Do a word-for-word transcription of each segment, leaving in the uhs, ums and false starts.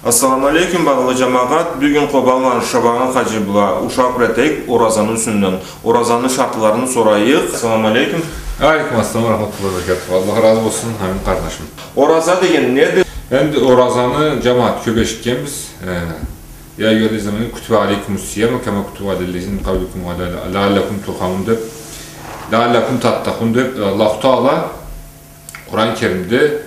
Ассаламу алейкум, багъалы джамагъат. Бюгюн Къобанланы Шабангъы хаджи бла ушакъ бир этейик оразаны юсюнден. Оразаны шартларын сорайыкъ. Ассаламу алейкум. Алейкум ассалам ва рахматуллахи ва баракатуху. Аллах разы болсун, Амин, къарнашым. Ораза деген неди? Энди оразаны, джамагъат, кёб эшитгенбиз. Э, يا أيها الذين آمنوا كتب عليكم الصيام كما كتب على الذين من قبلكم لعلكم ترحمون деб, لعلكم تتقون деб, Аллаху Таала Къуран Керимде: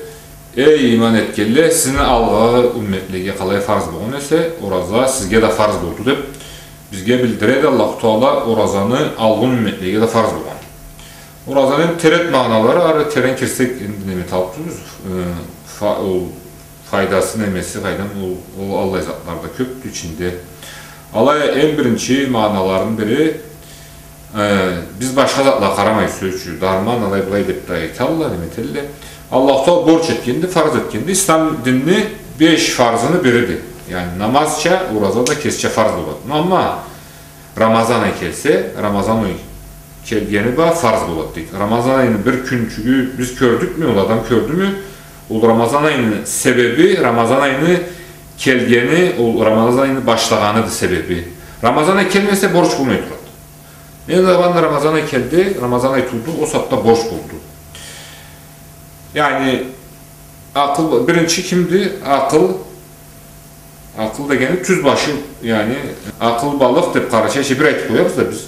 «Эй, иман этгенле, сизни алгъы умметлеге къалай фарз болгъан эсе, ораза сизге да фарз болду», — деб, бизге билдиреди Аллаху Таала оразаны алгъын умметлеге да фарз болгъан. Оразаны терен магъаналары, ары терен кирсек, энди неме табыб турурбуз, э, фа-, ол файдасы, немеси, къайдам, ол, ол аллай затлары да кёбдю ичинде. Алай эм биринчи магъаналарыны бири, э, биз башха затлагъа къарамай, сёз ючюн, дарман, алай-былай деб да айталла, неме этелле. Аллаху Таала борч этгенди, фарз этгенди. Ислам динни беш фарзыны бириди. Яни намазча, ораза да кесича фарз болады. Но амма Рамазан ай келсе, Рамазан ай келгени бла фарз болады, дейди. Рамазан айны бир кюнчюгю биз кёрдюкмю, ол адам кёрдюмю? Ол Рамазан айны себеби, Рамазан айны келгени, ол Рамазан айны башлагъаныды себеби. Рамазан ай келмесе, борч болмай турады. Не заманда Рамазан ай келди, Рамазан ай тууду, ол сагъатда борч болду. Яни, акъыл, биринчи кимди? Акъыл. Акъыл дегени тюз башы, яни, акъыллы балыкъ деб къарачайча бир айтыб къоябыз да биз.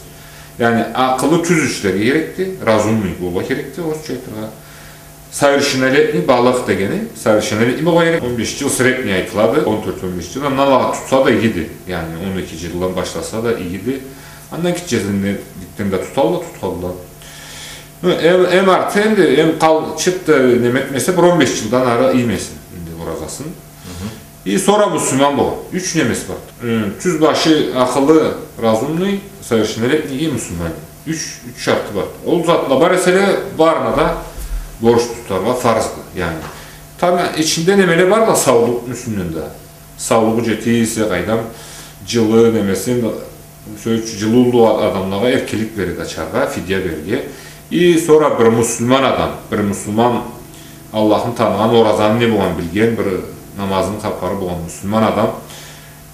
Яни, акъылы тюз ишлерге керекди, разумный болургъа керекди, орусча айтыргъа. Совершеннолетний балыкъ дегени, совершеннолетний болургъа керек. Он беш джыл средний айтылады, он тёрт, он беш джыл. Андан алгъа тутса да игиди. Яни, он эки джылдан башласа да игиди. Андан гитчесинден да туталла, туталла. Ну, эм, эм арты энди, эм къалчыкъ да неме этмесе, бир он беш джылдан ары иймесин энди оразасын. И сора муслиман болгъан. Юч немеси бар. Э, тюз башы, акъылы, разумный, совершеннолетний и муслиман. Юч, юч шарты бар. Ол затла бар эселе, барына да борч тутаргъа фарзды. Яни, тамам ичинде немеле барла, саулукъну юсюнден да. Саулугъу джете эсе, къайдам, джылы, немеси, сёз ючюн, джылы уллу адамлагъа эркинлик береди ачаргъа, фидия берирге. И сора бир муслиман адам, бир муслиман, Аллахны таныгъан, оразаны не болгъанын билген, бир намазны хапары болгъан муслиман адам,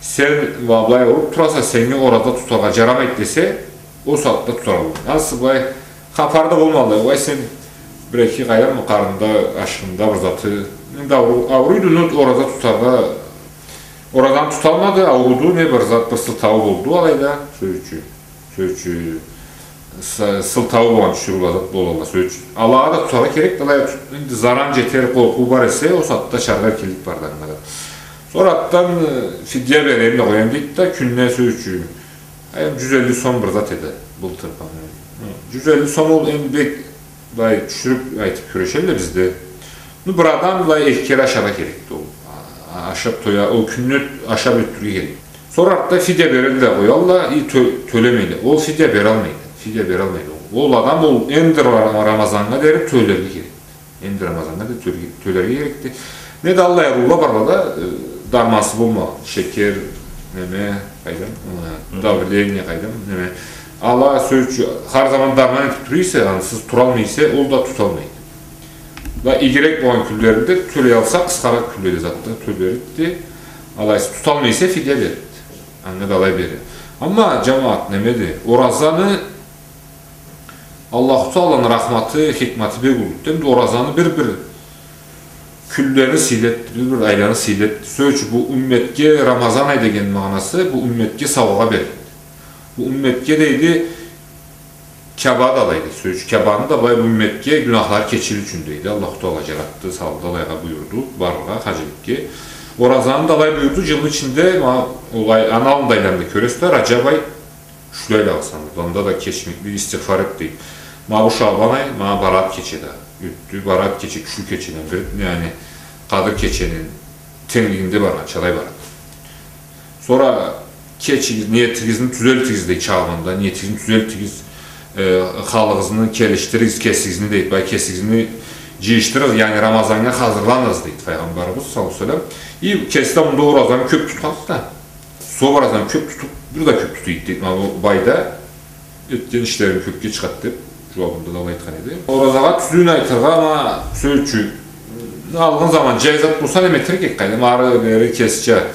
сен былай-былай ауруб тураса, сеннге ораза тутаргъа джарамайды десе, ол сагъатда тутаргъа болмайды. Ансы былай хапары да болмагъанлай, угъай, сен бир-эки, къайдам, къарнында, ашхынында бир заты, энди ауру-, ауруйду, но ораза тутаргъа, оразаны туталмады, ауруду, не бир зат, бир сылтауу болду алайда, сёз ючюн. Сёз ючюн, сы-, сылтауу болгъан тюшюрюле зат болалла, сёз ючюн. Алагъа да тутаргъа керек, алай тут-, энди заран джетер къоркъуу бар эсе, ол сагъатда ачаргъа эркинлик барды анга да. Сора артдан, э, фидия берейим да къояйым дейди да, кюнюне, сёз ючюн. Эм, джюз элли сом бир зат эди, былтыр, по-моему. Джюз элли сом ол энди бек былай тюшюрюб айтыб кюрешелле бизде. Ну, бир адам былай эки кере ашаргъа керекди ол. А-, ашаб тоя, ол кюнню ашаб ётдюрюрге керек. Сора артда фидия берелле да къоялла, и тё-, тёлемейле. Ол фидия бералмайды. Фидия бералмайды. Ол адам ол энди Ра-, Рамазаннга дери тёлерге керек. Энди Рамазаннга да тёле-, тёлерге керекди. Не да аллай ауруула барла да, э, дармансыз болмагъан. Шекер, неме, къайдам, э, давление, къайдам, неме. Ала, сёз ючюн, хар заман дарман этиб тура эсе, ансыз туралмай эсе, ол да туталмайды. Ва игирек болгъан кюнлеринде тёлеялса, къысхаракъ кюнледе затда тёлерикди. Алайса, туталмай эсе, фидия беририкди. Анга да алай бере. Амма, джамагъат, немеди? Оразаны Аллаху Тааланы рахматы, хикматы бек уллуду. Энди оразаны бир-бир кюнлени сыйлы этди, бир-бир айланы сыйлы этди. Сёз ючюн, бу умметге Рамазан ай деген магъанасы, бу умметге саугъа берилди. Бу умметге, дейди, Каба да алайды. Сёз ючюн, Кабаны да былай бу умметге гюнахлары кечилир ючюн, дейди. Аллаху Таала джаратды, салды, алайгъа буюрду барыргъа, хаджиликге. Оразаны да алай буюрду, джылны ичинде, ма, ол ай, аны аллында айланы да кёресиз да, Раджаб ай, Ючюнчю айланы санайла. Анда да кечмеклик, истигъфар эт, дейди. Ма бу Шабан ай, ма Барат кече да ётдю. Барат кече кючлю кечелени бири, яни, Къадыр кечени тенглигинде баргъан, чалай барады. Сора кечигиз, ниетигизни тюзелтигиз, дейди, чагъында, ниетигизни тюзелтигиз, э, халыгъызны келишдиригиз, кесигизни, дейди, бай, кесигизни джыйышдырыгъыз, яни Рамазаннга хазырланыгъыз, дейди Файгъамбарыбыз саллаллаху алейхи ва саллам. И кеси да мында оразаны кёб тутады да. Сора оразаны кёб тутуб, бир да кёб тутуйду, дейди, ма бу байда этген ишлерим кёкге чыгъады, деб, джууабында да алай айтхан эди. Оразагъа тюзюн айтыргъа, ма, сёз ючюн, Алгъын заман джай зат болса, неме этерик эдик, къайдам, ары-бери кесича,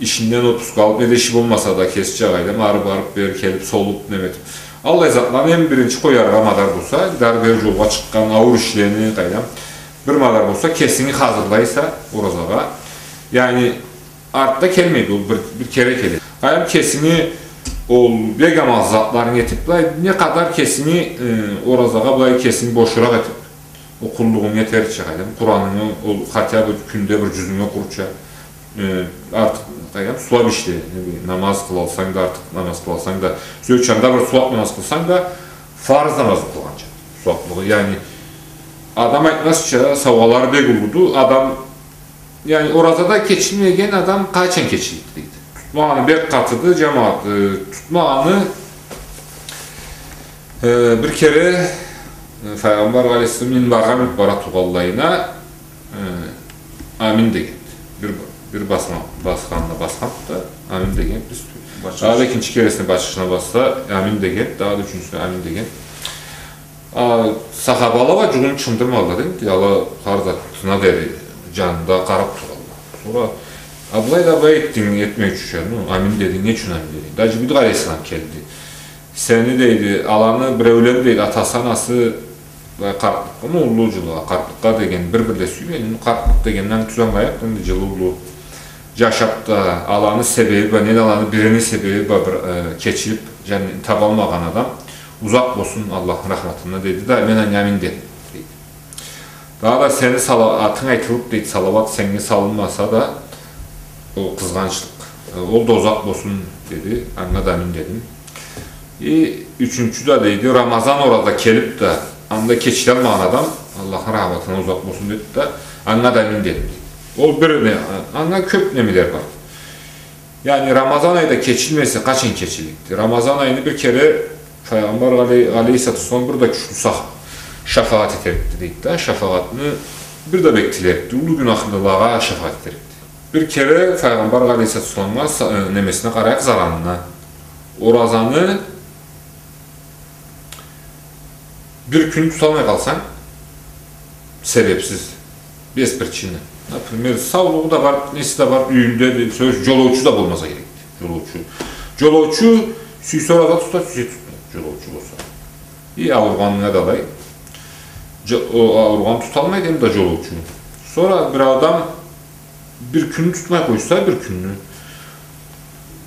ишинден отпуск алыб, неда иши болмаса да, кесича, къайдам, ары барыб, бери келиб, солуб, неме этиб. Аллай затланы эм биринчи къояргъа мадар болса, ары-бери джолгъа чыкъгъан, ауур ишлени, къайдам, бир мадар болса, кесинги хазырлайса оразагъа. Яни, артда келмейди ол, бир, бир кере келеди. Къайдам, кесинги ол бек амалсыз затларынгы этиб, былай, не къадар кесинги, э, оразагъа былай кесинги бошуракъ этиб, ол къуллугъунгу этерча, къайдам, Къуранынгы ол хотя бы кюнде бир джюзюнг окъурча, э, артыкъ, къайдам, сууаб ишле, не билейим, намаз къылалсанг да, артыкъ намаз къылалсанг да, сёз ючюн, анда бир сууаб намаз къылсанг да, фарз намазны къылгъанча сууаблыгъы. Яни, адам айтмазча, саугъалары бек уллуду, адам Яни, оразада кечилмеген адам къачан кечиледи, дейди. Тутмагъаны бек къатыды, джамагъат, э, тутмагъаны, э, бир кере, э, Файгъамбар алейхиссалам минбаргъа миниб бара тургъанлайына, э, амин дегенди. Бир, бир басма-, басханына басханды да, амин дегенди. Биз башхы- Дагъыда экинчи кересине башхысына басса, амин дегенди. Дагъыда ючюнчюсюне амин дегенди. А, сахабала уа джугъун ычхындырмадыла, дейди. Ала хар затына дери джанында къараб туралла. Сора, а, былай да былай этдинг, этмей ючюн, ну, амин дединг, не ючюн амин дединг? Да Джибрил алейхиссалам келди. Сени, дейди, аланы биреулен, дейди, атасы, анасы, былай, къартлыкъгъа, ну, уллу джылгъа, къартлыкъгъа деген бир-бир да сюймейди. Ну, къартлыкъ дегенден тюз ангылайыкъ, энди джылы уллу. Джашаб да, аланы себеби бар, неда аланы бирини себеби бар, бир, э, кечилиб, джанны табалмагъан адам, узакъ болсун Аллахны рахматындан, деди да, мен анга амин дедим, дейди. Дагъыда сени сала-, атынг айтылыб, дейди, салауат сеннге салынмаса да, ол къызгъанчлыкъ. Э, ол да узакъ болсун, деди, анга да амин дедим. И ючюнчю да, дейди, Рамазан ораза келиб да, анда кечилалмагъан адам, Аллахны рахматындан узакъ болсун, деди да, анга да амин дедим, дейди. Ол бир не-, анга кёб немелер бар. Яни, Рамазан айда кечилмесе, къачан кечилирикди? Рамазан айны бир кере Файгъамбар алей-, алейхиссалату уассалам бир да кючлю сах-, шафагъат этерикди, дейди да, шафагъатны бир да бек тилерикди, уллу гюнахлылагъа шафагъат этерикди. Бир кере Файгъамбар алейхиссалату уассаламгъа са-, э, немесине къарайыкъ, заранына. Оразаны бир кюн туталмай къалсанг, себебсиз, без причины. Например, саулугъу да бар, неси да бар, юйюнде, сёз, джолоучу да болмаса керекди. Джолоучу. Джолоучу сюйсе ораза тута, сюйсе тутмай, джолоучу болса. И ауругъанына да алай. Джо-, ол ауругъан туталмайды, эм да джолоучу. Сора бир адам бир кюнню тутмай къойса, бир кюнню.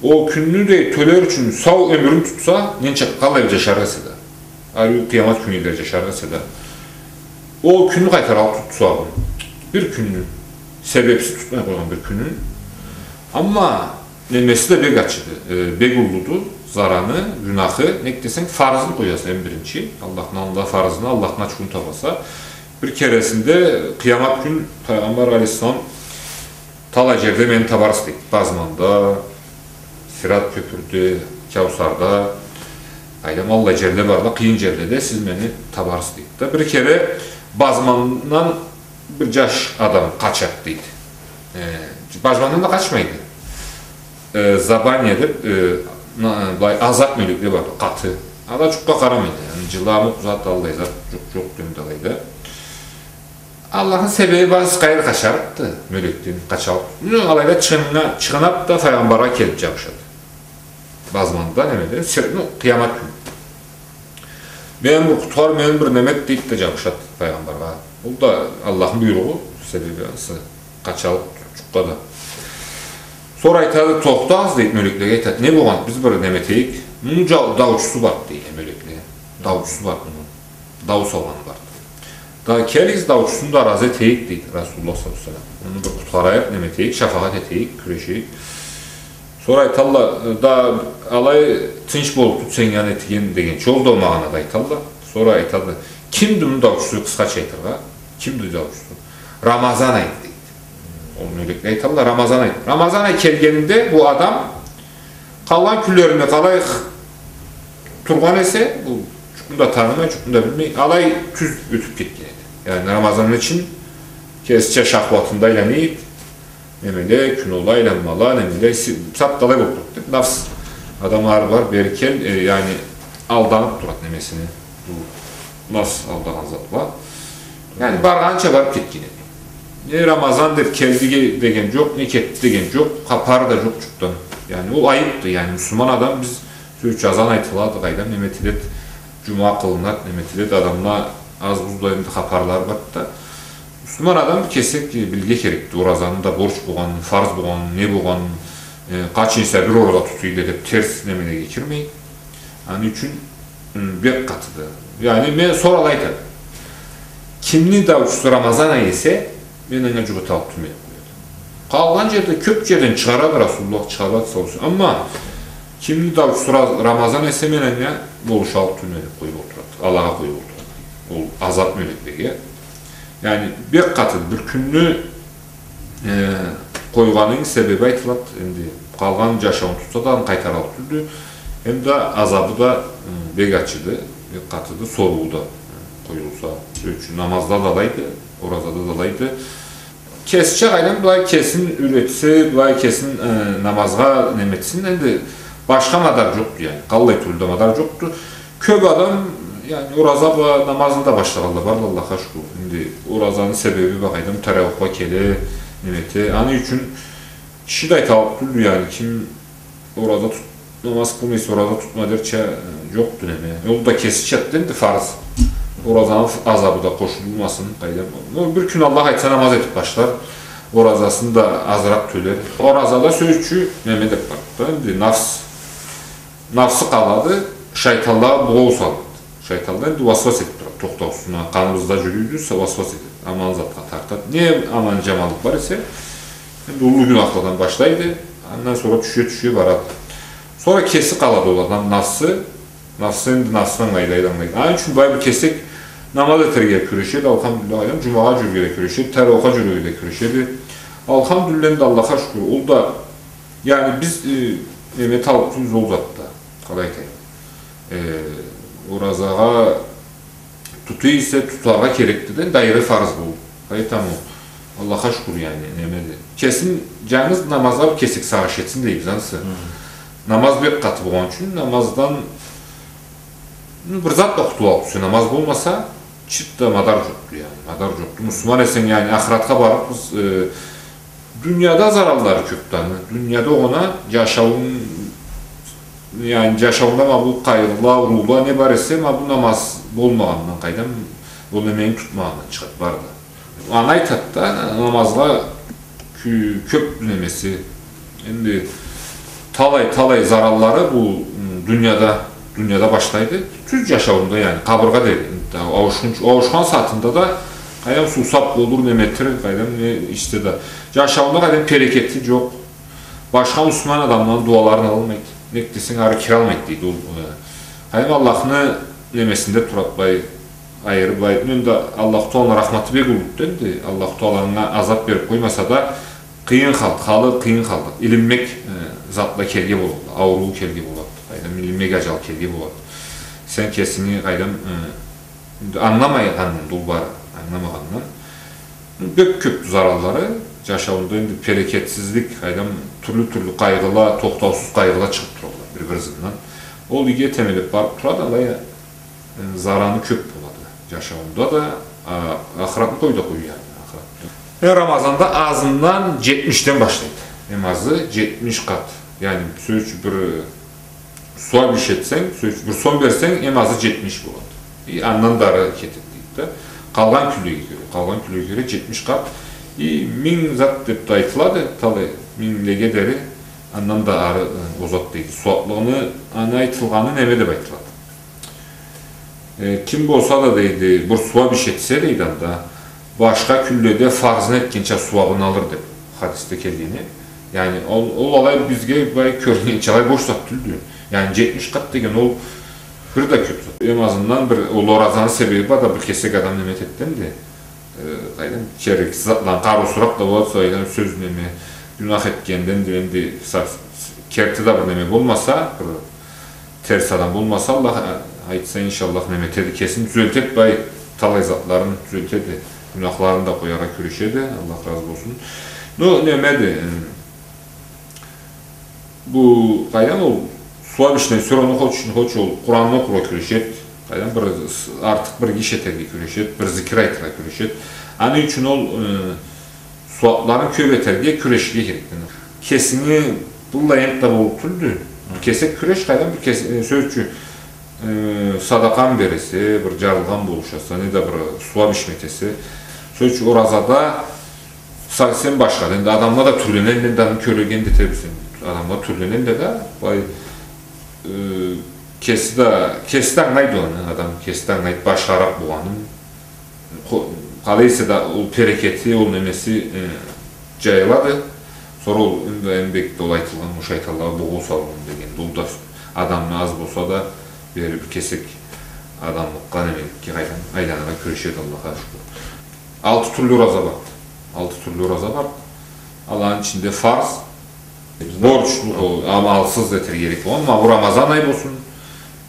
Ол кюнню да тёлер ючюн сау ёмюрюн тутса, ненча, къалай джашарыкъ эсе да. Ариу къыямат кюнюне дери джашарыкъ эсе да. Ол кюнню къайтараллыкъ тутса, бир кюнню. Себебсиз тутмай къойгъан бир кюнню. Амма немеси да бек ачыды, э, бек уллуду, зараны, гюнахы, нек десенг, фарызын къояса эм биринчи, Аллахны аллында фарызын, Аллахны ачыуун табаса, бир кересинде къыямат кюн Файгъамбар алейхиссалам, талай джерде мени табарсыз, дейди. Базманда, Сират кёпюрде, Кяусарда, къайдам, аллай джерле барла, къыйын джерледе сиз мени табарсыз, дейди да. Бир кере Базмандан бир джаш адам къачады, дейди. Э, Базмандан да къачмайды. Э, Забания деб, э, на-, былай, азат мёлекле барды, къаты. Ала джукъгъа къарамайды, яни, джыламукъ зат, аллай зат джукъ, джукъ, дёмюк алайда. Аллахны себеби бар, къайры къачарыкъды, мёлекден къачалыб. Ну, алайда чыгъыннга-, чыгъынады да, Файгъамбаргъа келиб джабышады. Базманда, немеде, сер-, ну, къыямат кюн. Мени бир къутхар, мени бир неме эт, дейди да джабышады Файгъамбаргъа. Ол да Аллахны буйругъу, себеби ансы къачалыб джукъгъа да. Сора айтады, тохтагъыз, дейди, мёлеклеге айтады. Не болгъан, биз бир неме этейик. Муну джа-, даучусу барды, дейди, мёлекле. Даучусу барды муну. Дау салгъаны барды. Да келигиз, даучусун да разы этейик, дейди Расулуллах саллаллаху алейхи ва саллам. Муну бир къутхарайыкъ, неме этейик, шафагъат этейик, кюрешейик. Сора айталла, да алай тынч болуб тут сен, яни, этген деген, ол да ол магъанада айталла. Сора айтады, кимди муну даучусу, къысхача айтыргъа, кимди даучусу? Рамазан айды, дейди. Ол мёлекле айталла, Рамазан ай. Рамазан ай келгенинде бу адам къалгъан кюнлеринде къалай х-, тургъан эсе, бу джукъну да танымай, джукъну да билмей, алай тюз ётюб кетген эди. Яни Рамазанны ичинде кесича шахватында айланады, немеле, кинола айланмала, немеле, си-, сагъат алай болуб турады деб, нафс адам ары бар, бери кел, э, яни алданыб турады немесине. Бу нафс алдагъан затла. Яни баргъанча барыб кетген эди. Не Рамазан деб келди деген джокъ, не кетди деген джокъ, хапары да джокъ джукъдан. Яни, ол айыбды, яни, муслиман адам биз, сёз ючюн, азан айтылады, къайдам, неме этиледи, джума къылынады, неме этиледи, адамла аз-буз да энди хапарлары барды да. Муслиман адам кесек билирге керекди, оразаны да борч болгъанын, фарз болгъанын, не болгъанын, э, къачан эсе бир ораза тутуйла деб терс немелеге кирмей. Аны ючюн, м, бек къатыды. Яни, мен сора да айтама. Кимни да учусу Рамазан ай эсе, мен анга джукъ эталлыкъ тюлме деб къояды. Къалгъан джерде, кёб джерден чыгъарады Расулуллах, чыгъарады, сау болсун. Амма кимни да учусу Ра-, Рамазан эсе, мен анга болушаллыкъ тюлме деб къоюб олтурады. Алагъа къоюб олтурады. Ол азаб мёлеклеге. Яни, бек къатыды. Бир кюнню э, къойгъанынг себеби айтылады, энди къалгъан джашауун тутса да, аны къайтараллыкъ тюлдю. Эм да азабы да, м, бек ачыды, бек къатыды, соруу да, м, къоюлса. Сёз ючюн, намазда да алайды, оразада да алайды. Кесича, къайдам, былай кесин юйретсе, былай кесин, э, намазгъа неме этсин, энди башха мадар джокъду, яни, къаллай тюрлю да мадар джокъду. Кёб адам, яни, ораза бла намазны да башлагъанла барды, Аллахха шукур. Энди оразаны себеби бла, къайдам, таравихге келе, неме эте. Аны ючюн киши да айталлыкъ тюлдю, яни, ким ораза тут-, намаз къылмай эсе, ораза тутма дерча, э, джокъду неме. Ол да кесичады энди фарз. Оразаны ф-, азабы да къошулмасын, къайдам. Ол бир кюн Аллах айтса намаз этиб башлар, оразасын да азыракъ тёлер. Оразада, сёз ючюн, неме деб барды да, энди нафс. Нафсы къалады, шайтанла бугъоу салады. Шайтанла энди уасуас этиб турады, тохтаусузуна, къаныбызда джюрюйдю, са-, уасуас этеди. Аман затха тартады. Не аман джаманлыкъ бар эсе, энди уллу гюнахладан башлайды, андан сора тюше-тюше барады. Сора кеси къалады ол адам, нафсы, нафсы энди нафсыны ангылайды, ангылайды. Аны ючюн былай бир кесек намаз этерге кюрешеди, алхамдулиллях, къайдам, джумагъа джюрюрге кюрешеди, таравихге джюрюрге кюрешеди. Алхамдулиллях, энди Аллахха шукур, ол да Яни биз, э, неме, талпынабыз ол затда, къалай айтайым. Э, оразагъа тутуй эсе, тутаргъа керекди да, энди айры фарз бу. Поэтому Аллахха шукур, яни, немеди. Кесин джангыз намазгъа бир кесек сагъыш этсин дейбиз ансы. Хы. Намаз бек къаты болгъан ючюн, намаздан Ну, бир зат да къутулаллыкъ тюлсе, намаз болмаса, чырт да мадар джокъду, яни, мадар джокъду. Муслиман эсенг, яни, ахыратха барыб, биз, э, дунияда зараллары кёб да аны. Дунияда огъуна джашауунг, яни, джашауунда ма бу къайгъыла, ауруула, не бар эсе, ма бу намаз болмагъандан, къайдам, ол немени тутмагъандан чыгъады, бары да. Аны айтады да, намазгъа кю-, кёб немеси. Энди талай, талай зараллары бу, м, дунияда, дунияда башлайды. Тюз джашауунда, яни, къабыргъа дери. Энди ауушхунч-, ауушхан сагъатында да, къайдам, суусаб болур, неме этер, къайдам, не ичсе да. Джашауунда, къайдам, берекети джокъ. Башха муслиман адамланы дуаларын алалмайды. Нек десенг, ары киралмайды, дейди ол. Э, къайдам, Аллахны немесинде турады, былай, айырыб, былай. Энди Аллаху Тааланы рахматы бек уллуду энди. Аллаху Таала анга азаб бериб къоймаса да, къыйын халда, халы къыйын халда. Илинмек, э, затла келирге болады, ауруу келирге болады. Къайдам, илинмек аджал келирге болады. Сен кесинги, къайдам, э, Энди ангыламагъандан да ол бары, ангыламагъандан. Бек кёб зараллары, джашауунда энди берекетсизлик, къайдам, тюрлю-тюрлю къайгъыла, тохтаусуз къайгъыла чыгъыб туралла бир-бир ызындан. Ол иги этеме деб барыб турады, алай, э, зараны кёб болады. Джашауунда да, а, ахыратны къой да къой, яни, ахыратны. Э, Рамазанда азындан джетмишден башлайды. Эм азы джетмиш къат. Яни, сёз ючюн, бир Сууаб иш этсенг, сёз ючюн, бир сом берсенг, эм азы джетмиш болады. И андан да ары кетеди, дейди да. Къалгъан кюнлеге кёре, къалгъан кюнлеге кёре джетмиш къат. И минг зат деб да айтылады, талай минглеге дери, андан да ары, э, озады, дейди. Сууаблыгъыны, аны айтылгъаны неме деб айтылады. Э, ким болса да, дейди, бир сууаб иш этсе, дейди, анда, башха кюнледе фарзын этгенча сууабын алыр, деб хадисде келгени. Яни, ол, ол алай бизге былай кёрюннгенча алай бош зат тюлдю. Яни, джетмиш къат деген ол бир да кёб зат. Эм азындан бир, ол оразаны себеби бар да, бир кесек адам неме этеди да, э, къайдам, керексиз затланы, къарыусузуракъ да болады, къайдам, сёз неме, гюнах этгенден да, энди, са-, керти да бир неме болмаса, бир терс адам болмаса, Аллах, э, айтса, иншаллах, неме этеди, кесин тюзелтеди, былай талай затларын тюзелтеди, гюнахларын да къояргъа кюрешеди, Аллах разы болсун. Ну, немеди, э, бу, къайдам, ол сууаб ишден сора, не хош, не хош, ол Къуранны окъургъа кюрешеди, къайдам, бир с-, артыкъ бир иш этерге кюрешеди, бир зикир айтыргъа кюрешеди. Аны ючюн ол, э, Сууабларын кёб этерге кюреширге керекди. Кесинги быллай энтда болуб тюлдю. Бир кесек кюреш, къайдам, бир кес-, э, сёз ючюн, э, садакъаны бересе, бир джарылгъан болушаса, неда бир сууаб ичме этесе. Сёз ючюн, оразада совсем башхады. Энди адамла да тюрленелле, энди аны кёреген да этербиз энди. Адамла тюрленелле да, былай, э, кеси да, кеси да ангылайды аны, адам кеси да ангылайды башхаракъ болгъанын. Къо-, къалай эсе да ол берекети, ол немеси, э, джайылады. Сора ол, энди, эм бек да ол айтылгъан, ол шайтанлагъа богъау салынады деген. Ол да адамны аз болса да, бери бир кесек адамлыкъгъа, немеликге къайдан айланыргъа кюрешеди, Аллахха шукур. Алты тюрлю ораза бар. Алты тюрлю ораза бар. Аланы ичинде фарз, борчлу, ол, амалсыз этерге керек болгъан. Ма бу Рамазан ай болсун,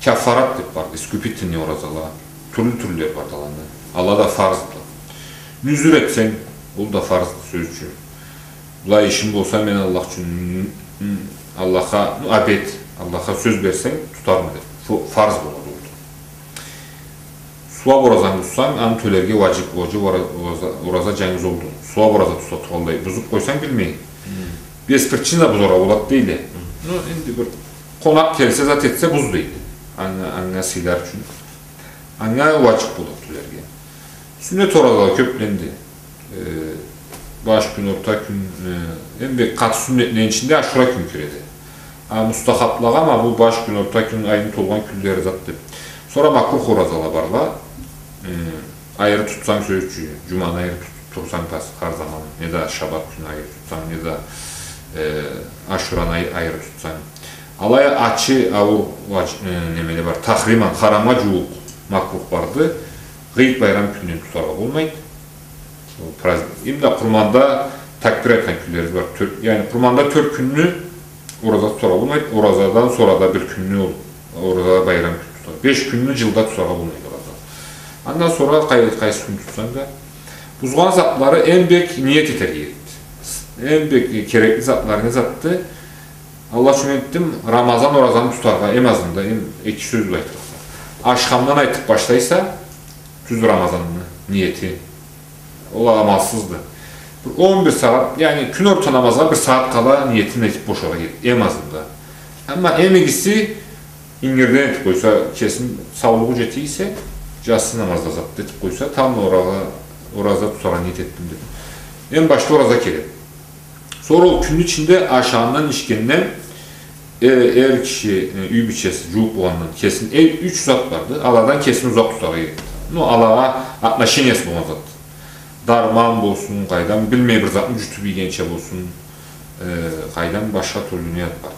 каффарат деб барды, искупительный оразала. Тюрлю-тюрлюле барды аланы. Ала да фарзды. Нюзюр этсенг, ол да фарзды, сёз ючюн. Былай ишим болса, мен Аллах ючюн, м, Аллахха, ну, обет, Аллахха сёз берсенг, тутарма деб. Фу-, фарз болады ол да. Сууаб оразаны бузсанг, аны тёлерге уаджиб, уаджиб ора-, ораза, ораза джангыз олду. Сууаб ораза тута тургъанлай, бузуб къойсанг, билмей. Бес причина бузаргъа болады дейле. Ну, энди бир къонакъ келсе, зат этсе, буз дейди. Анга, анга сыйлар ючюн. Анга уаджиб болады тёлерге. Сюннет оразала кёбленди. Э, баш кюн, орта кюн, э, эм бек къаты сюннетлени ичинде Ашура кюн киреди. А мустахаблагъа, ма бу баш кюн, орта кюн, айны толгъан кюнлери зат деб. Сора макрух оразала барла. Э, айры тутсанг, сёз ючюн, джуманы айры тутуб турсанг, пас-, хар заман, неда шабат кюн айры тутсанг, неда, э, Ашураны ай-, айры тутсанг. Алай ачы, ауур, ач-, э, немеле бар. Тахриман, харамгъа джууукъ макрух барды. Гъыйд байрам кюнню тутаргъа болмайды. Ол праздник. Эм да Къурманда такбир айтхан кюнлерибиз бар. Тёрт, яни Къурманда тёрт кюнню ораза тутаргъа болмайды. Оразадан сора да бир кюнню ол, ораза байрам кюн тутаргъа. Беш кюнню джылда тутаргъа болмайды ораза. Андан сора къай-, къайсы кюн тутсанг да. Бузгъан затлары эм бек ниет этерге керекди. Эм бек керекли затлары не затды? Аллах ючюн этдим, Рамазан оразаны тутаргъа, эм азында, эм эки сёз бла айтырыкъса. Ашхамдан айтыб башлайса, тюз Рамазанны ниети. Ол амалсызды. Бир он бир сагъат, яни кюн орта намазгъа бир сагъат къала ниетин этиб бошаргъа керек, эм азында. Амма эм игиси ингирден этиб къойса, кесини саулугъу джете эсе, джатсы намазда зат этиб къойса, тамбла ораза, ораза тутаргъа ниет этдим деб. Эм башда ораза келеди. Сора ол кюнню ичинде ашагъандан, ичгенден, э, эр киши, э, юй бийчеси джууукъ болгъандан кесин, э, юч зат барды, аладан кесин узакъ тутаргъа керекди. Ну, алагъа отношениясы болгъан зат. Дарман болсун, къайдам, билмей бир затны джутуб ийгенча болсун, э, къайдам, башха тюрлю не зат барды.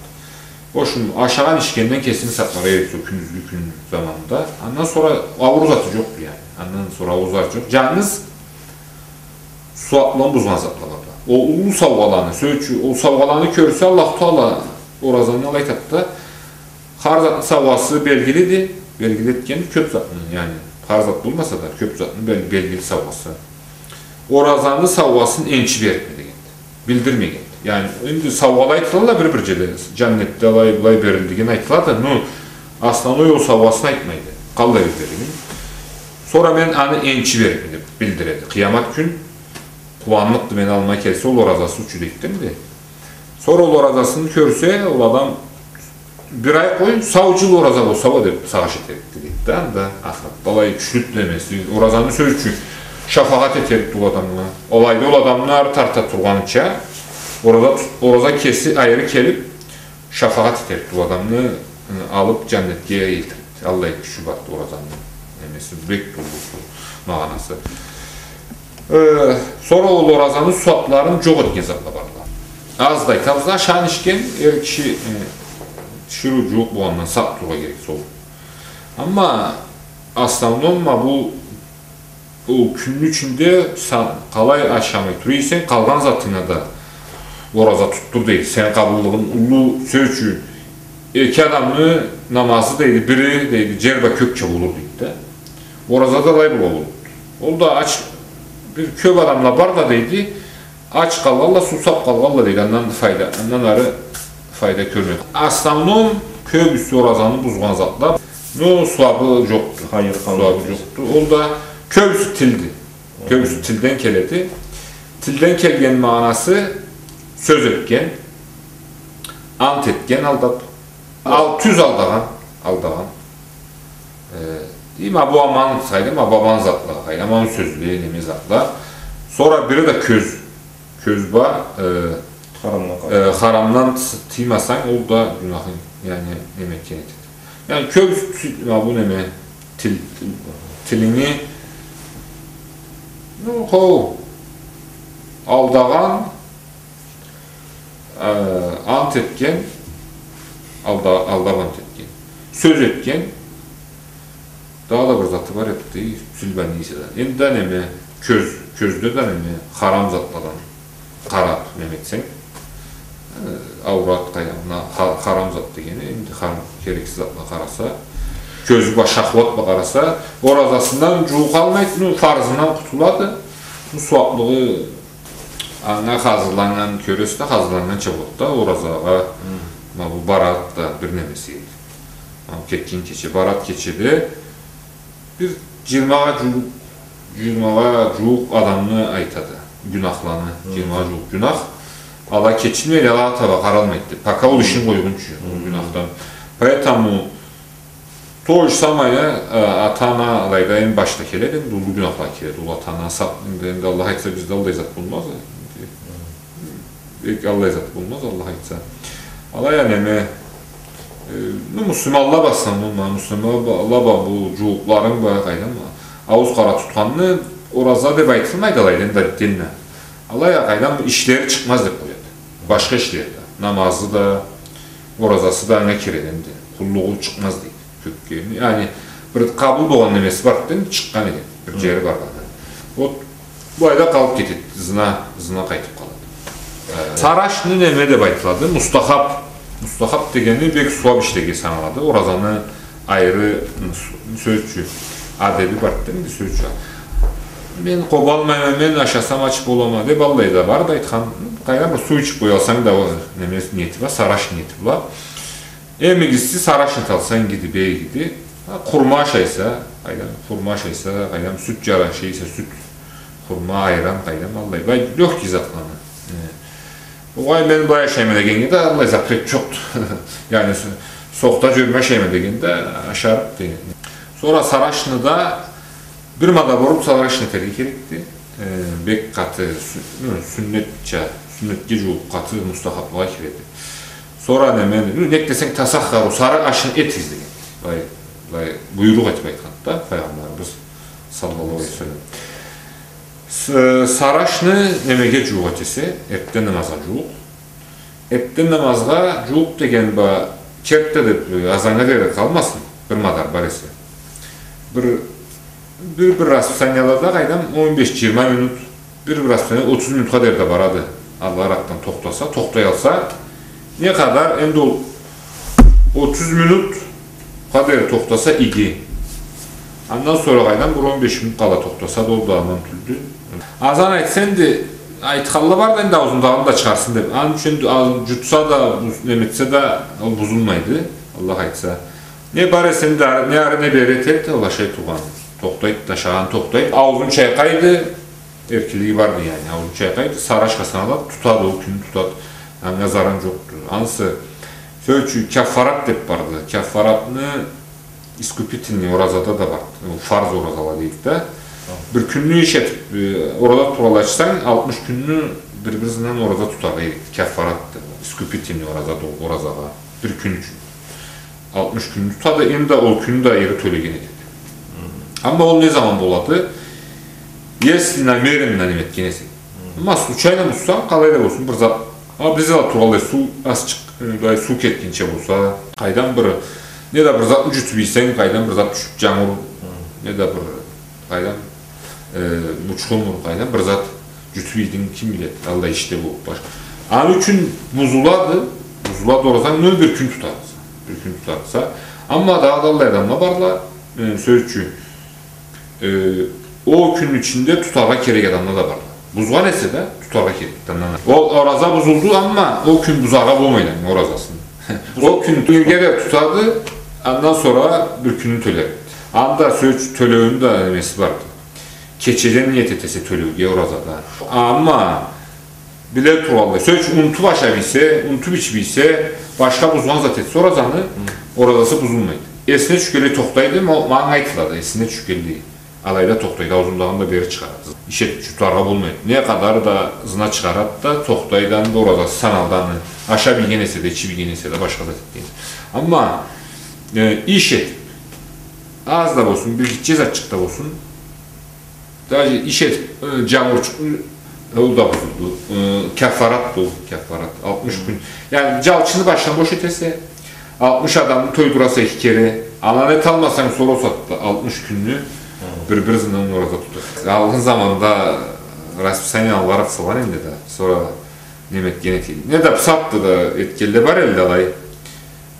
В общем, ашагъан, ичгенден кесин сакъларгъа керекди ол кюндюзгю кюн заманында. Андан сора ауур заты джокъду, яни. Андан сора ауур заты джокъ. Джангыз сууабланы бузгъан затла барла. Ол уллу саугъаланы, сёз ючюн, ол саугъаланы кёрсе, Аллаху Тагъала оразаны алай айтады да, хар затны саугъасы белгилиди, белгили этгенди кёб затны, яни, хар зат болмаса да, кёб затны бел-, белгили саугъасы. Оразаны саугъасын энчи берме дегенди. Билдирмегенди. Яни, энди саугъала айтылалла бир-бир джерде, джаннетде алай, былай берилдигин айтылады, но основной ол саугъасын айтмайды. Къаллай бир берилген. Сора мен аны энчи береме деб билдиреди. Къыямат кюн къууанныкъды мени аллыма келсе, ол оразасы ючюн этгенди. Сора ол оразасын кёрсе, ол адам бир ай къой, сау джыл ораза болса уа деб сагъыш этерикди, дейди да, анда ахыратда. Алай кючлю тилемеси, оразаны, сёз ючюн, шафагъат этерикди ол адамгъа. Алайда ол адамны ары тарта тургъанча, ораза тут-, ораза кеси айры келиб, шафагъат этерикди ол адамны, ы, алыб, джаннетге элтирикди. Аллай кючю барды оразаны. Немеси, бек уллу магъанасы. Э, сора ол оразаны сууабларын джокъ этген затла барла. Аз да айтабыз, ашагъан, ичген, эр киши, э, тиширыу джууукъ болгъандан сакъ турургъа керек сол. Амма основном ма бу ол кюнню ичинде са-, къалай ашамай тура эсенг, къалгъан затынга да ораза тутдур, дейди. Сени къабыллыгъынг уллу, сёз ючюн, эки адамны намазы, дейди, бири, дейди, джер бла кёкча болур, дейди да. Ораза да алай болур. Ол да ач, бир кёб адамла бар да, дейди, ач къалгъанла, суусаб къалгъанла, дейди, андан да файда, андан ары файда кёрмеди. Основном кёбюсю оразаны бузгъан затла, но сууабы джокъду. Хайыр къалмайды. Сууабы джокъду. Ол да кёбюсю тилди. Кёбюсю тилден келеди. Тилден келген магъанасы сёз этген, ант этген, алдап. Ал-, тюз алдагъан, алдагъан. Э, и ма бу аман, къайдам, ма бу аман затла, къайдам, аман сёзле, неме затла. Сора бири да кёз, кёз ба, э, Харамдан къачды. Э, харамдан ты-, тыймасанг, ол да гюнахынг, яни, неме этген этеди. Яни, кёз, ма бу неме, тил. Тил. Тилинги, ну, хо, алдагъан, э, ант этген, алда-, алдап ант этген. Сёз этген, дагъыда бир заты бар эди, тил ба не эсе да. Энди да неме, кёз, кёзде да неме, харам затладан къарап, неме этсенг, э, аурат, къайдам, мына ха-, харам зат дегени, энди харам, керексиз затла къараса, кёзю ба, шахват ба къараса, оразасындан джууукъ алмайды, ну, фарзындан къутулады, ну, сууаблыгъы анга хазырланнган, кёресе да, хазырланнганча болады да, оразагъа, ма бу барат да бир немеси эди. Ма кетген кече, барат кечеде бир джыйырмагъа джуу-, джыйырмагъа джууукъ адамны айтады, гюнахланы, джыйырмагъа джууукъ гюнах. Ала кечилмейди, Аллахха таба къаралмайды деб. Пока ол ишин къойгъунчу, ол гюнахдан. Поэтому то же самое, э, ата-ана алайда эм башда келеди, энди уллу гюнахла келеди, ол ата-ана саб-, энди, энди Аллах айтса, бизде аллай зат болмаз, энди. Бек аллай зат болмаз, Аллах айтса. Алай а неме, э, ну, муслиманла ба санала, муслиманла ба, бу джууукъларынг ба, къайдам, ауз къара тутханны ораза деб айтылмайды алайда, энди отдельно. Алай а, къайдам, ишлери чыкъмаз деб къояды. Башха ишлери да. Намазы да, оразасы да анга киреди энди. Къуллугъу чыкъмаз дейди. Кёкге. Яни, бир къабыл болгъан немеси барды да, чыкъгъан эди. Бир джери барды. Вот, былайда къалыб кетеди, ызына, ызына къайтыб къалады. Э, сарашны неме деб айтылады? Мустахаб. Мустахаб дегени бек сууаб ишлеге саналады. Оразаны айры, м, сё-, сёз ючюн, адеби барды да, энди сёз ючюн. Мен къобалмайма, мен ашасам ач болама деб, аллай да барды айтхан. Къайдам, бир суу ичиб къоялсанг да, ол неме ниети бла, сараш ниети бла. Эм игиси сараш ниет алса, игиди, бек игиди. Ха, хурма ашайса, къайдам, хурма ашайса, къайдам, сют джары ашайса, сют, хурма, айран, къайдам, аллай, былай, лёгкий затланы. Э. Огъай, мен былай ашайма дегеннге да аллай запрет джокъду. Яни, со-, сохта джюрюмей ашайма дегенде, ашарыкъ деген. Сора сарашны да бир мадар болуб сараш ниет этерге керекди. Э, бек къаты, сю-, ну, сюннетча, сюннетге джууукъ къаты мустахаблагъа киреди. Сора неме, ну, нек десенг, тасаххару, сары ашны этигиз деген. Былай, былай буйрукъ этиб айтханды да Пайгъамбарыбыз саллаллаху алейхи ва саллам. С-, сарашны немеге джууукъ этесе, эртден намазгъа джууукъ. Эртден намазгъа джууукъ деген ба, керти деб, э, азаннга дери къалмасын, бир мадар бар эсе. Бир, бир, бир расписаниялада, къайдам, он беш, джыйырма минут, бир, бир расписание отуз минутха дери да барады. Аллай аракъдан тохтаса, тохтаялса, не къадар, энди ол отуз минут Къадар тохтаса иги. Андан сора къайдам, бир он беш минут къала тохтаса да, ол да аман тюлдю. Азан айтса энди, айтханла бар да, энди аузундагъын да чыгъарсын деб. Аны ючюн энди, а, джутса да, буз-, неме этсе да, ол бузулмайды, Аллах айтса. Не бар эсе энди, не ары, не бери этеди, ол ашай тургъан. Тохтайды, ашагъан тохтайды. Аузун чайкъайды. Эркинлиги барды, яни, аузун чайкъайды, сараш саналады, тутады, ол кюнню тутады. Анга заран джокъду. Ансы, сёз ючюн, каффарат деб барды. Каффаратны искупительный оразада да барды. Ол фарз оразала дейди да. Бир кюнню иш этиб, э, ораза тутуп къалсанг, алтмыш кюнню бир-бирисинден ораза тутаргъа керекди. Каффаратды. Искупительный ораза да ол оразагъа. Бир кюн ючюн. Алтмыш кюнню тутады, энди ол кюнню да айры тёлеген этеди. Амма ол не заман болады? Если намеренно неме этген эсенг. Амма случайно бузсанг, къалай да болсун, бир зат. А, биз да тургъанлай суу аз чыкъ-, э, былай суу кетгинче болса, къайдан бир, не да бир затны джутуп ийсенг, къайдан бир зат тюшюп, джангур, не да бир, къайдан, э, бучхумур, къайдан бир зат джутуп ийдинг, ким биледи, аллай ишде болуп баш. Аны ючюн бузулады, бузулады оразанг, но бир кюн тутарса, бир кюн тутарса. Амма дагъыда аллай адамла барла, э, сёз ючюн, э, ол кюнню ичинде тутаргъа керек адамла да барла. Бузгъан эсе да, тутаргъа керек адамла. Ол ораза бузулду, амма ол кюн бузаргъа болмайды оразасын. Ол кюн тюнеге да тутады, андан сора бир кюнню тёлер. Анда сёз ючюн тёлеуню да немеси барды. Кечеден ниет этесе тёлеуге оразада. Амма биле тургъанлай, сёз ючюн, унутуп ашап ийсе, унутуп ичип ийсе, башха бузгъан зат этсе оразаны, оразасы бузулмайды. Эсине тюшгенлей тохтайды, ма-, манга айтылады, эсине тюшгенлей. Алайда тохтайды, ауузундагъын да бери чыгъарады. Иш этип джутаргъа болмайды. Не къадар да ызына чыгъарады да, тохтайды, анда оразасы саналды аны. Ашап ийген эсе да, ичип ийген эсе да, башха зат этген эсе. Амма, э, иш этип, аз да болсун, бир гитче затчыкъ да болсун, даже иш этип, э, джангурчукъну, э, ол да бузулду. Э, каффаратды ол, каффарат. Алтмыш кюн. Яни, джалчыны башына бош этесе, алтмыш адамны тойдураса эки кере. Аланы эталмасанг, сора ол сагъатда алтмыш кюнню бир-бир ызындан ораза тутаса. Алгъын заманда расписание алгъаракъ салгъан энди да. Сора неме этген этеди. Не да бусагъатда да этгенле бар элле алай.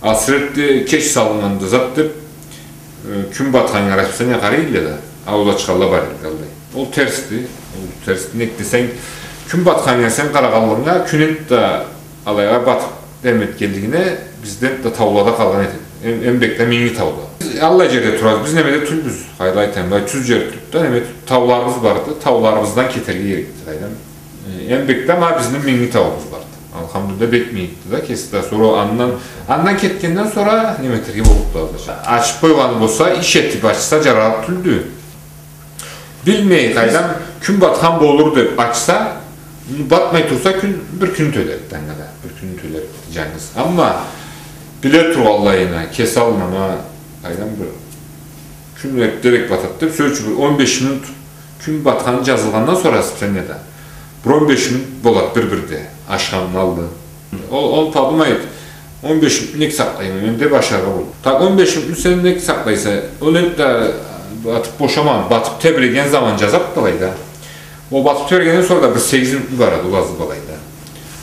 Асыры эртде, кеч салыннганды зат деп, э, кюн батханнга расписание къарай элле да, ауз ачханла бар элле алай. Ол терсди, ол терсди. Нек десенг, кюн батханнга сен къарагъанлыгъынга, кюн энтда алайгъа батып, неме этгенлигине, бизде энтда таулада къалгъан этеди. Эм, эм бек да Минги тауда. Аллай джерде турабыз, биз немеде тюлбюз, къайда айтайым, былай тюз джер тюлдю да, неме, тауларыбыз барды, тауларыбыздан кетерге керекди, къайдам. Э, эм бек да ма бизни Минги таубуз барды. Алхамдулиллях, бек мийикди да, кеси да. Сора андан, андан кетгенден сора неме этерге боллукъду азыр. Ачып къойгъаны болса, иш этип ачса, джарарыкъ тюлдю. Билмей, къайдам, кюн батхан болур деп ачса, батмай турса, кюн, бир кюн тёлерикди анга да, бир кюн тёлерикди джангыз. Амма биле тургъанлайына, кеси аллына, ма, къайдам, бир кюн эртдерек батады деп, сёз ючюн, бир он беш минут кюн батханы джазылгъандан сора расписаниеде бир он беш минут болады бир-бирде, ашхамны аллы. Ол, ол табылмайды. Он беш минут нек сакълайма мен деп ашаргъа болур. Так, он беш минутну сен нек сакълайса, ол энтда батып бошамагъан, батып тебреген заман джазады да алайда. Ол батып тебрегенден сора да бир сегиз минутну барады, ол азы былайда.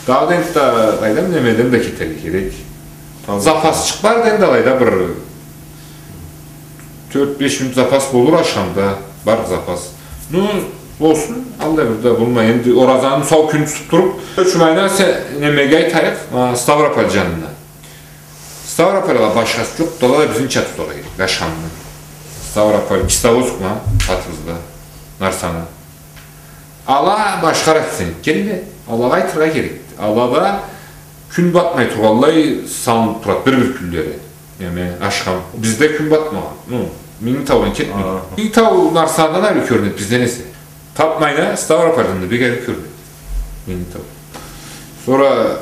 Дагъыда энтда, къайдам, немеден да кетерге керек. Запасчыкъ барды энтда алайда бир тёрт-беш минут запас болур ашхамда, бар запас. Ну, болсун, аллай бир да болмай. Энди оразаны сау кюн тутуп туруп, Чумайна, сен немеге айтайыкъ, а, Ставрополь джанына. Ставропольгъа башхасы джокъду, ала да бизнича тутаргъа керек ашхамны. Ставрополь, Кисловодск ма, къатыбызда, Нарсана. Ала башха расписание этгенле, алагъа айтыргъа керекди. Ала да кюн батмай тургъанлай салынып турады бир-бир кюнлери. Неме, ашхам. Бизде кюн батмагъан. Ну, Минги таудан кетмейди. Ага. Минги тау Нарсанадан ариу кёрюнеди бизден эсе. Тапмайна, Ставропольдан да бек ариу кёрюнеди Минги тау. Сора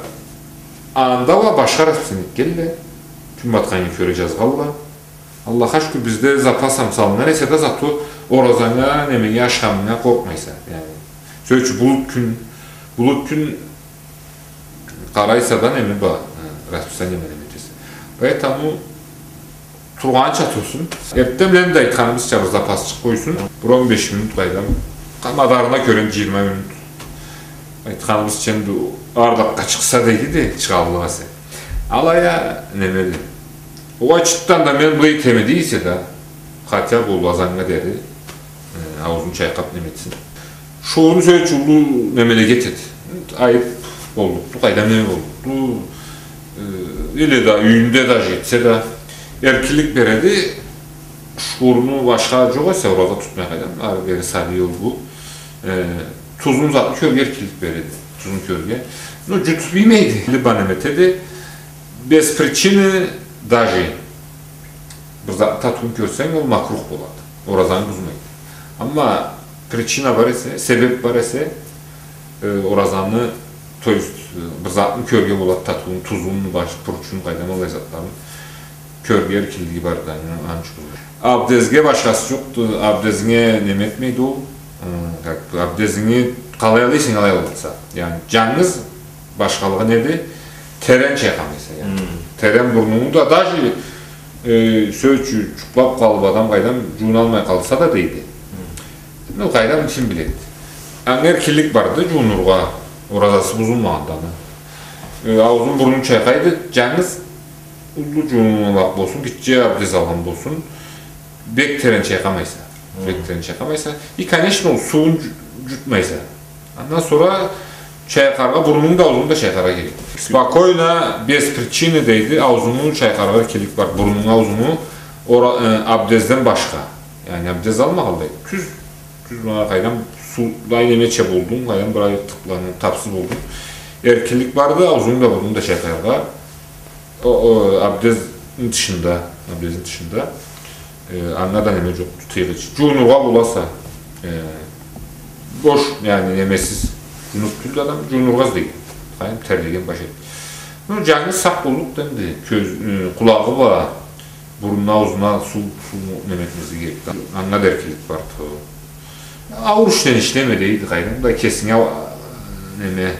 анда уа башха расписание этгенле. Кюн батханнга кёре джазгъанла. Аллахха шукур, бизде запас ам салыннган эсе да, зато оразанга, немеге, ашхамынга къоркъмайса. Яни, сёз ючюн, булут кюн, булут кюн къарайса да, неме ба, э, расписание неме этесе. Поэтому тургъанча турсун. Эртденбла да айтханыбызча бир запасчыкъ къойсун. Бир он беш минут, къайдам. Мадарына кёре джыйырма минут. Айтханыбызча энди ардакъгъа чыкъса дейди да, чыгъаллыкъ эсе. Алай а, немеди. Ол ачытдан да мен былай этеме дейсе да, хотя бы ол азаннга дери, э, ауузун чайкъап неме этсин. Шуурну, сёз ючюн, уллу немелеге этеди. Айып боллукъду, къайдам, неме боллукъду. Э, или да юйюнде да джетсе да, эркинлик береди. Шуурну башха джокъ эсе, ораза тутмай, къайдам, ары-бери сабий ол бу. Э, тузун, затны кёрюрге эркинлик береди. Тузун кёрюрге. Ну, джутуп иймейди. Либо неме этеди. Без причины даже бир затны татыуун кёрсенг, ол макрух болады. Оразаны бузмайды. Амма причина бар эсе, себеп бар эсе, э, оразаны, то есть, э, бир затны кёрюрге болады, татыуун, тузун, баш, пурчун, къайдам, аллай затларын кёрюрге эркинлиги барды, аны, аны ючюн. Абдезге башхасы джокъду, абдезинге неме этмейди ол. Ы, как бы, абдезингни къалай алайса, алай алырса. Яни, джангыз башхалыгъы неди? Терен чайкъамайса, яни. Хы. Терен бурнунгу да, даже, э, сёз ючюн, джукълап къалып адам, къайдам, джууналмай къалса да дейди. Хы. Ну, къайдам, ким биледи. Анга эркинлик барды джуунургъа, оразасы бузулмагъанды аны. Э, ауузун, бурнун чайкъайды, джангыз уллу джуунмакъ болсун, гитче абдез алгъан болсун, бек терен чайкъамайса. Хы. Бек терен чайкъамайса. И, конечно, ол сууун джу-, джутмайса. Андан сора чайкъаргъа, бурнунгу да, ауузунгу да чайкъаргъа керек. Спокойно, без причины дейди, ауузунгу чайкъаргъа эркинлик бар. Бурнунгу, ауузунгу, ора-, э, абдезден башха. Яни абдез алмагъанлай, тюз Сюз, манга къайдам, суу, былай немеча болдунг, къайдам, бир ай тыпланы, тапсыз болдунг. Эркинлик барды, аузунгу да, бурнунгу да чайкъаргъа. О, о, абдезни тышында, абдезни тышында. Э, анга да неме джокъду, тыйгъыч. Джуунургъа боласа, э, бош, яни, немесиз. Джунуб тюлдю адам, джуунургъа излейди. Къайдам, терлеген баш эди. Ну, джангыз сакъ боллукъду энди. Кёз, э, къулагъы бла, бурнуна, аузуна суу, суу неме этмезге керекди. Анга да эркинлик барды. Ауур ишлени ишлеме дейди, къайдам. Да кесинге, а, неме,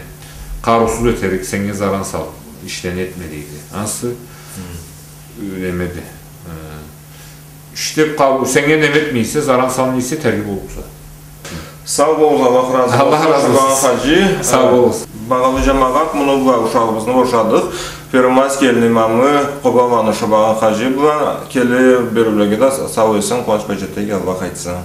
къарыусуз этерик, сеннге заран салыб, ишлени этме дейди. Ансы, э, немеди. Э, ишлеб къарыу-, сеннге неме этмей эсе, заран салмай эсе, терги боллукъса. Сау болугъуз, Аллах разы болсун, Шабагъан хаджи. Сау болугъуз. Багъалы джамагъат, муну бла ушагъыбызны бошадыкъ. Первомайский элни имамы Къобанланы Шабагъан хаджи бла. Келир бериулеге да сау-эсен, къууанч бла джетейик, Аллах айтса.